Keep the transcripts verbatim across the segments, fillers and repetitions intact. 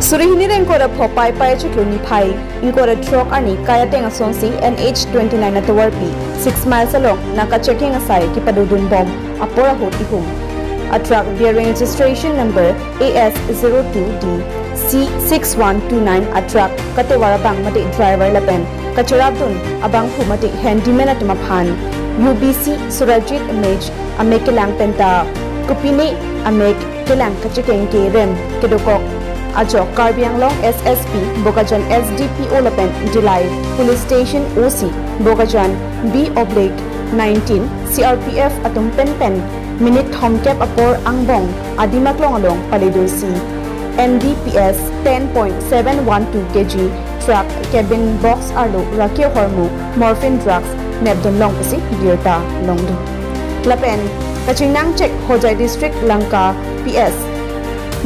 Suri hini ra ingkoi ra pho Paipai achiklo niphai ingkoi ra throk arni kai ateng asonsi N H twenty-nine atovarpi six miles along naka checking asai kepadodun bom apor ahut ihum a truck bearing registration number A S zero two D C six one two nine a truck katovar abang mate driver lapen kacharapdun abangphu mate handyman atum aphan U B C Surajit Mech amek kelang penta kopine amek kelang kachekeng kerem kedokok ajok Karbi Anglong S S P Bokajan, S D P O lapen Dillai Police Station O C Bokajan, B oblique nineteen C R P F atum pen pen minute thomkep apor angbong adim aklong along paledunsi N D P S ten point seven one two K G truck cabin box arlo raki ahormu morphine drugs nepdun long pusi birta longdun. Lapen kachingnang chek Hojai District Lanka P S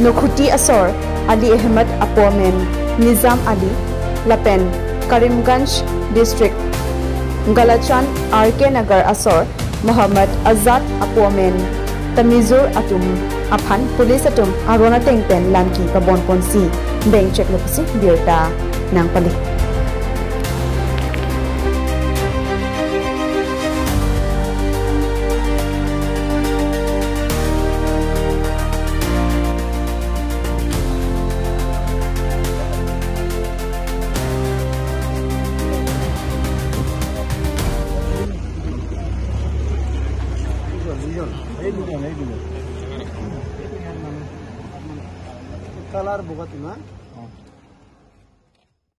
Nokhuti asor Ali Ahmed apo amen Nizam Ali lapen Karimganj District Galachan R K Nagar asor Muhammad Azad apo amen Tamizur atum aphan police atum aron ateng pen lamki pabon ponsi beng cheklo pusi birta nangpali. Color buka tu na?